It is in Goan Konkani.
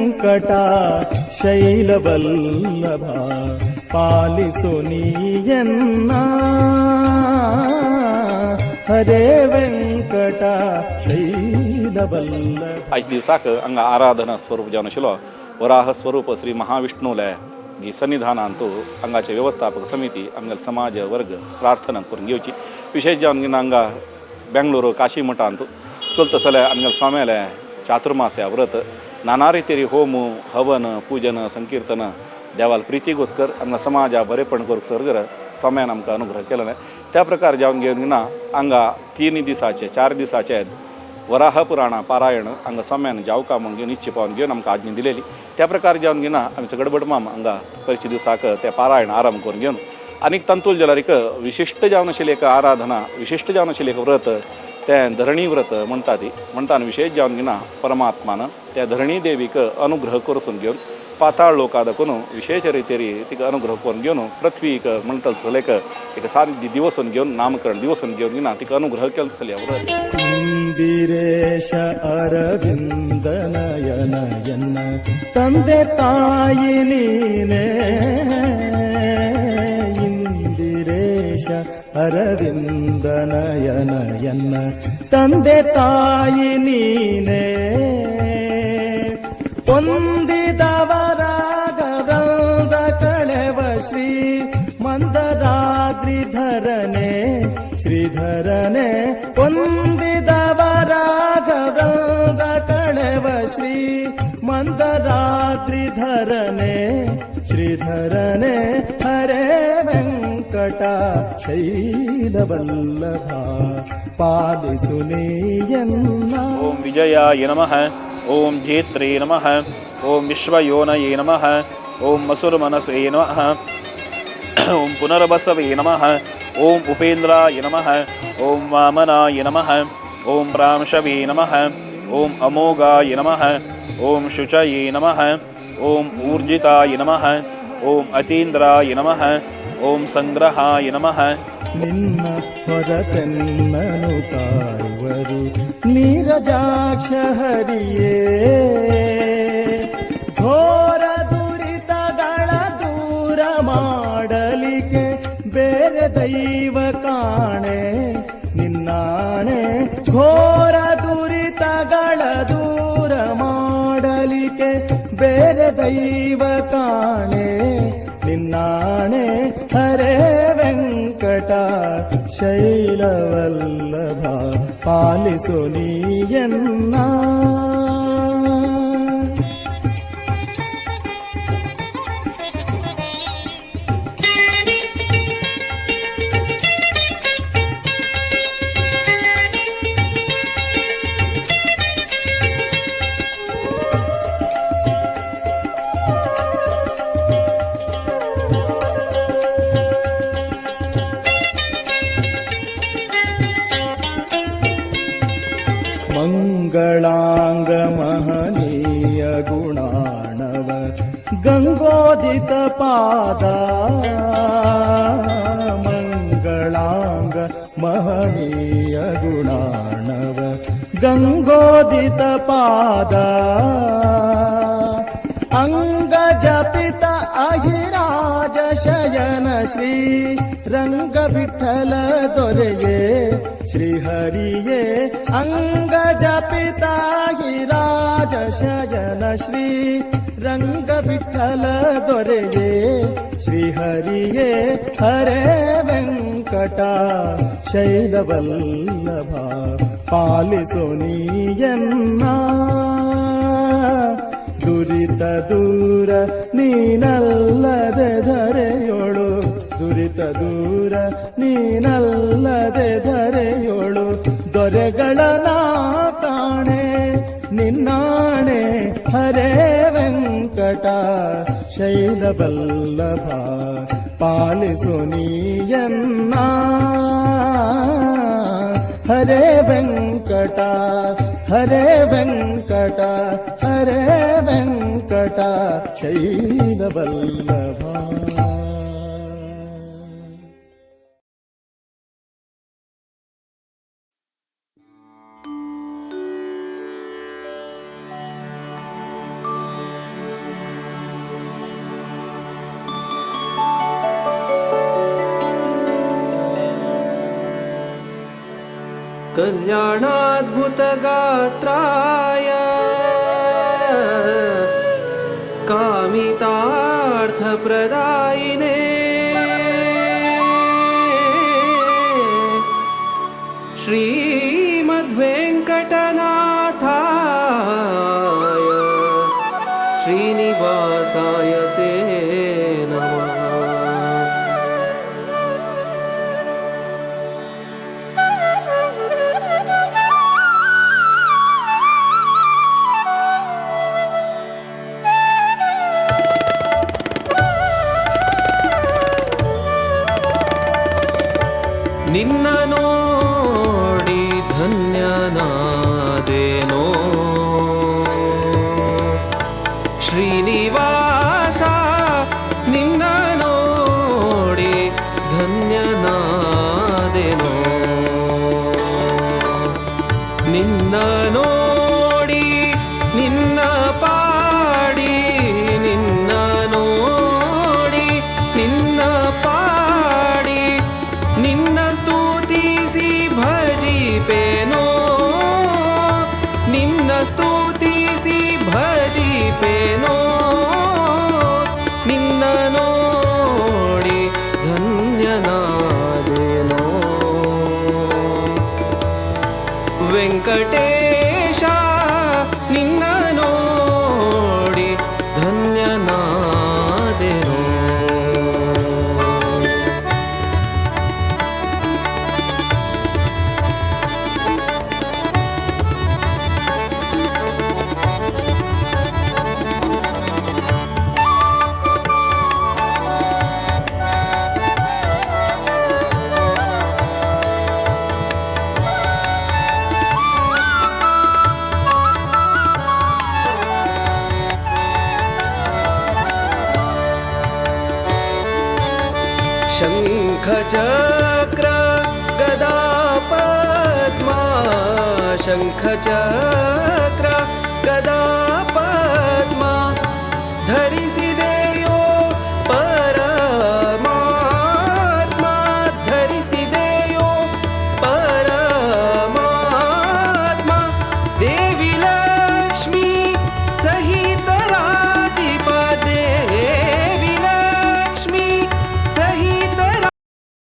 ವೆಂಕಟ ಶೈಲವಲ್ಲಭ ಪಾಲಿಸು ನೀಯನ್ನ ಹರೇ ವೆಂಕಟ ಶೈಲವಲ್ಲಭ. आयज दिवसाक हांगा आराधना स्वरूप जावन आशिल्लो वराह स्वरूप श्री महाविष्णूले ही सन्निधानांतु हांगाचे व्यवस्थापक समिती आमगे समाज वर्ग प्रार्थना करून घेवची. विशेष जावन घेवन हांगा बेंगळुरू काशी मठांतु चलता जाल्यार आमगे स्वाम्याले चातुर्मास्या व्रत नाना रितीरी होम हवन पूजन संकीर्तन देवाल प्रितीगोस्कर आमकां समाजा बरेपण करूंक सरगर स्वाम्यान आमकां अनुग्रह केलेले. त्या प्रकार जावन घेवन घेवन हांगा 3 दिसाचे 4 दिसाचे वराह पुराणा पारायण हांगा स्वाम्यान जावका म्हूण घेवन इच्छा पावन घेवन आमकां आज्ञा दिलेली. त्या प्रकार जावन घेवन आमी सगळे माम हांगा परिचय दिवसाक ते पारायण आरंभ करून घेवन आनीक तांतूल जाल्यार एक विशिश्ट जावन आशिल्ली एक आराधना विशिश्ट जावन आशिल्ली एक व्रत तें धरणी व्रत म्हणटा ती म्हणटा आनी विशेष जावन घेवन परमात्मान त्या धरणी देवीक अनुग्रह करून घेवन पाताळ लोका दाखोवन विशेष रितेरी तिका अनुग्रह करून घेवन पृथ्वीक म्हणटल चलेक एक सानिध्य दिवसून घेवन नामकरण दिवसून घेवन घेवन तिका अनुग्रह केलो चलया व्रत. ಇಂದಿರೇಶ ಅರವಿಂದ ನಯನ ಎನ್ನ ತಂದೆ ತಾಯಿ ನೀನೇ. ಇಂದಿರೇಶ ಅರವಿಂದ ನಯನ ಎನ್ನ ತಂದೆ ತಾಯಿ ನೀನೇ. ಹೊಂದಿದವರಾಗವಂದ ಕಳೆವ ಶ್ರೀ ಮಂದರಾದ್ರಿಧರನೆ ಶ್ರೀಧರನೆ. ಹೊಂದಿದವರಾಗವಂದ ಕಳೆವ ಶ್ರೀ ಮಂದರಾದ್ರಿಧರನೆ ಶ್ರೀಧರನೆ. ಹರೇ ವೆಂಕಟ ಶೈಲವಲ್ಲಭ ಪಾಲಿಸು ನೀಯನ್ನ. ಓಂ ವಿಜಯಾಯ ನಮಃ. ಓಂ ಜೇತ್ರೇ ನಮಃ. ಓಂ ವಿಶ್ವಯೋನಯೇ ನಮಃ. ಓಂ ಮಸುರ್ಮನಸೇ ನಮಃ. ಓಂ ಪುನರ್ವಸವೇ ನಮಃ. ಓಂ ಉಪೇಂದ್ರಾಯ ನಮಃ. ಓಂ ವಾಮನಾಯ ನಮಃ. ಓಂ ಪ್ರಾಂಶವೇ ನಮಃ. ಓಂ ಅಮೋಘಾಯ ನಮಃ. ಓಂ ಶುಚಯೇ ನಮಃ. ಓಂ ಊರ್ಜಿತಾಯ ನಮಃ. ಓಂ ಅತೀಂದ್ರಾಯ ನಮಃ. ಓಂ ಸಂಗ್ರಹಾಯ ನಮಃ. ನಿನ್ನ ಹೊರತೆನ್ನನು ಕಾಯುವರು ನೀರಜಾಕ್ಷ ಹರಿಯೇ. ಘೋರ ದುರಿತಗಳ ದೂರ ಮಾಡಲಿಕ್ಕೆ ಬೇರೆ ದೈವ ಕಾಣೆ ನಿನ್ನಾಣೆ. ಘೋರ ದುರಿತಗಳ ದೂರ ಮಾಡಲಿಕ್ಕೆ ಬೇರೆ ದೈವ ಕಾಣೆ ನಿನ್ನಾಣೆ. ಹರೇ ವೆಂಕಟ ಶೈಲವಲ್ಲಭ ಪಾಲಿಸು ನೀಯನ್ನ. ಮಂಗಳಾಂಗ ಮಹನೀಯ ಗುಣಾಣವ ಗಂಗೋದಿತ ಪಾದ. ಮಂಗಳಾಂಗ ಮಹನೀಯ ಗುಣಾಣವ ಗಂಗೋದಿತ ಪಾದ. ಅಂಗ ಜಪಿತ ಅಹಿರಾಜ ಶಯನ ಶ್ರೀ ರಂಗ ವಿಠಲ ದೊರೆಯೇ ಶ್ರೀಹರಿಯೇ. ಅಂಗ ಜಪಿತ ಅಹಿರಾಜ ಶಯನ ಶ್ರೀ ರಂಗ ವಿಠಲ ದೊರೆಯೇ ಶ್ರೀಹರಿಯೇ. ಹರೇ ವೆಂಕಟ ಶೈಲವಲ್ಲಭ ಪಾಲಿಸು ನೀಯನ್ನ. ದುರಿತ ದೂರ ನೀನಲ್ಲದೆ ಧರೆಯೋಳು. ದುರಿತ ದೂರ ನೀನಲ್ಲದೆ ಧರೆಯೋಳು ದೊರೆಗಳ ನಾ ಕಾಣೆ ನಿನ್ನಾಣೆ. ಹರೇ ವೆಂಕಟ ಶೈಲವಲ್ಲಭ ಪಾಲಿಸು ನೀಯನ್ನ. ಹರೇ ವೆಂಕಟ ಹರೇ ವೆಂಕಟ ಹರೇ ವೆಂಕಟ ಶೈಲವಲ್ಲಭ. कल्याणाद्भुतगात्राय कामितार्थप्रदायिने श्रीमद्वेङ्कटनाथाय श्रीनिवासाय ते नमः। ನಿನ್ನ ನೋಡಿ ಧನ್ಯನಾದೇನೋ ಶ್ರೀನಿವಾಸ, ನಿನ್ನ ನೋಡಿ ಧನ್ಯನಾದೇನೋ. ನಿನ್ನ ನೋಡಿ ನಿನ್ನ ಪಾಡಿ, ನಿನ್ನ ನೋಡಿ ನಿನ್ನ ಪಾಡಿ, ನಿನ್ನ ಸ್ತುತಿಸಿ ಭಜಿಪೇನೋ, ನಿನ್ನ ಸ್ತುತಿಸಿ ಭಜಿಪೇನೋ. ನಿನ್ನ ನೋಡಿ ಧನ್ಯನಾದೇನೋ ವೆಂಕಟೇಶ, ನಿನ್ನ ನೋಡಿ ಧನ್ಯನಾದೇನೋ. शङ्खचक्र गदा पद्मा, शङ्खचक्र गदा पद्मा,